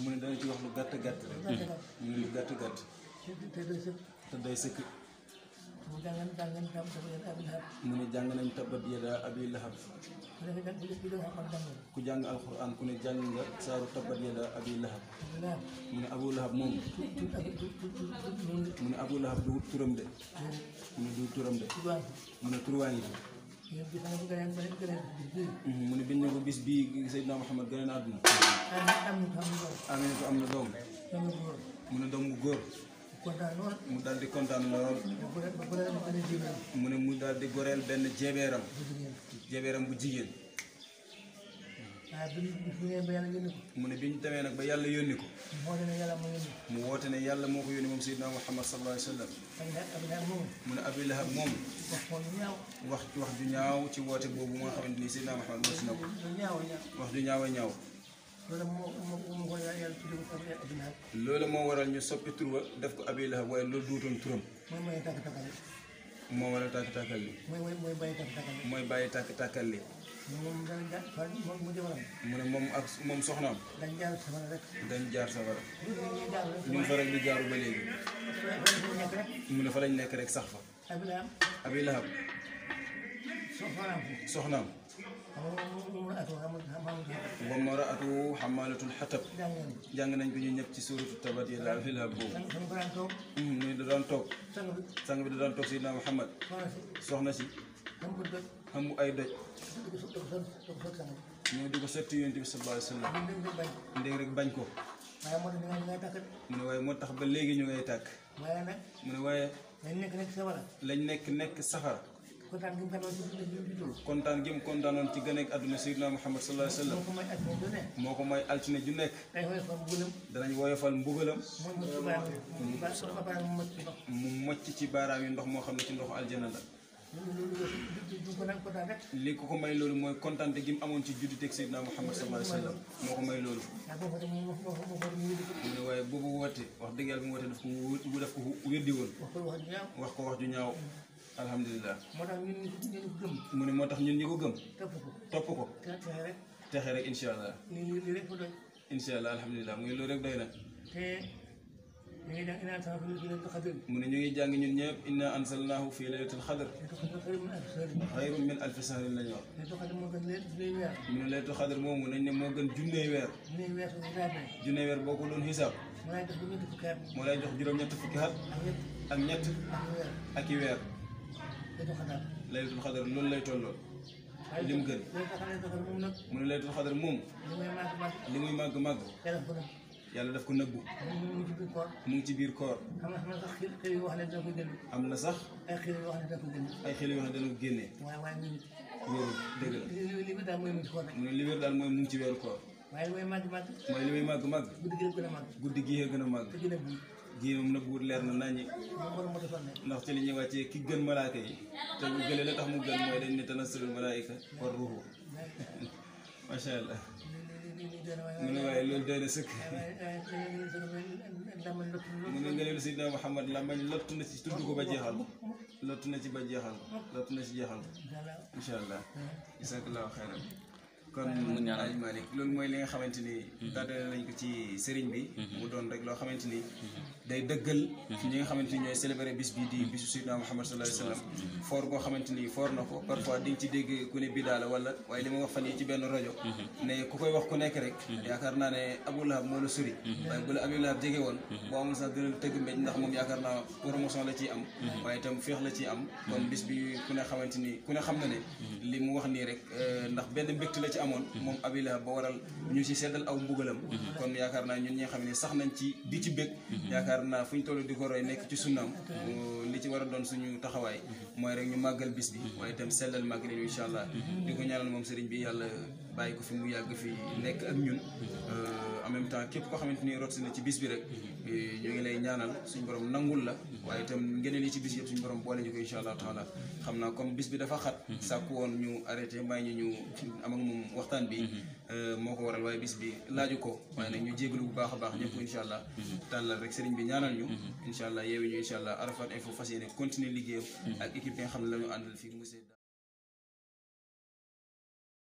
mu ne dana ci wax lu gàtt gàtt rek mu ne lu gàtt gàtt te doy sëkk mu ne jàng nañ tabbat yadaa Abi Lahab ku jàng alxuraan ku ne jàng nga saaru tabbat yadaa Abi Lahab mu ne Abu Lahab moom mu ne Abu Lahab du turam de mu ne du turam de mu ne turwaa ngi mu ne biñ ne ko bis bii Seydina Muhammad gane na àdduna Aminatu am na doom mu ne doom bu góor mu daal di kontaan lool mu ne mu daal di goreel benn jebeeram bu jigéen mu ne bi ñu demee nag ba yàlla yónni ko mu woote ne yàlla moo ko yónni moom Seydina Muhammad sallallahu alayhi wa sallam mu ne Abi Lahab moom wax ju ñaaw ci woote boobu nga xamante ni Seydina Muhammad moo si na ko wax ju ñaaw a ñaaw loolu moo waral ñu soppi tur wa def ko Abi Lahab waaye loolu duutoon turam moo waral tàkk-tàkkal li mooy bàyyi tàkk-tàkkal li mu ne moom ak moom soxnaam dañ jaar safara ñun fa rek di jaaru ba léegi mu ne fa lañ nekk rek sax fa Abi Lahab soxnaam wa mar'atu hammalatul hatab jàng nañ ko ñu ñëpp ci suuratu tabbat yadaa Abi Lahab boobu mu ne da daan toog sang bi da daan toog Seydina Muhammad soxna si xamu ay doj ñoo di ko sotti Yonent bi sallallahu alayhi wa sallam ndég rek bañ ko mu ne waaye moo tax ba léegi ñu ngay tàkk mu ne waaye lañ nekk safara kontaan gi mu kontaanoon ci gën a àdduna Seydina Muhammad sallallahu alayhi wa sallam moo ko may altine ju nekk danañ woyofal mbugalam mu mocc ci baaraam yi ndox moo xam ne ci ndoxu aljana la li ko may loolu mooy kontaan gi mu amoon ci juddu teg Seydina Muhammad sallallahu alayhi wa sallam moo ko may loolu mu ne waaye boobu woote wax dëgg yàlla bu mu woote daf ko weddi woon wax ko wax ju ñaaw alhamdulilah mu ne moo tax ñun ñi ko gëm topp ko texe rek incha allah alhamdulilah muy loolu rek doy na mu ne ñu ngi jàng ñun ñëpp inna ansalnaahu fi laylatul xadr xayrun min alfi sahrin lañu wax mu ne laylatul xadr moomu nañ ne moo gën junney weer boo ko doon xisaab moo lay jox juróom-ñett fukki at ak ñett ak i weer laylatul xadar loolu lay tolloo lim gën mu ne laylatul xadar moom li muy màgg yàlla daf ko nëbbu mu ngi ci biir koor am na sax ay xel yoo xam ne dana ko génnee wóorul dëgg la mu ne li wér daal mooy mu ngi ci weeru koor mooy li muy màgg guddi gi gën a màgg gii moom nag buur leer na naññi ndax ci li ñuy wàccee ki gën malaaka yi te bu gëlee la tax mu gën mooy dañ ne tanazzalu malaayika war ruuhu macha allah mu ne waaye loolu doy na sëkk mu ne nga leelu Seydina Muhammad la mañ lottu na ci tudd ko ba jeexal lottu na ci jeexal ko incha allah jazakallahu xayran kon Aj Malick loolu mooy li nga xamante ni daadale nañ ko ci sëriñ bi mu doon rek loo xamante ni day dëggal ñi nga xamante ni ñooy célébrer bis bi di bisu Seydina Muhammad sallallahu alayhi wa sallam foor boo xamante ni foor na ko parfois di nga ci dégg ku ne bidaa la wala waaye li ma wax fan yi ci benn rajo ne ku koy wax ku nekk rek yaakaar naa ne Abu Lahab moo la sori waaye bu la Abu Lahab jege woon boo amul sax gën a tëgg mbéj ndax moom yaakaar naa promotion la ciy am waaye itam féex la ciy am kon bis bi ku ne xamante ni ku ne xam na ne li mu wax nii rek ndax benn mbégte la ci amoon moom Abi Lahab ba waral ñu ci seddal aw mbugalam kon yaakaar naa ñun ñi nga xam ne sax nañ ci di ci bég yaakaar naa fu ñu toll di ko roy nekk ci sunnaam li ci war a doon suñu taxawaay mooy rek ñu màggal bis bi waaye itam sellal màggal yi incha allah di ko ñaanal moom sëriñ bi yàlla bàyyi ko fi mu yàgg fi nekk ak ñun en même temps képp koo xamante ni rot si na ci bis bi rek ñu ngi lay ñaanal suñu borom nangul la waaye itam ngëneel yi ci bis yëpp suñu borom boole ñu ko incha allah taala xam naa comme bis bi dafa xat sàkku woon ñu arrêté may ñu am ak moom waxtaan bi moo ko waral waaye bis bi laaju ko waaye nag ñu jégalu bu baax a baax ñëpp incha allah tàllal rek sëriñ bi ñaanal ñu incha allah yeewi ñu incha allah Arafat Info fas yéene continuer liggéeyam ak équipe bi nga xam ne la ñu àndal fii monsieur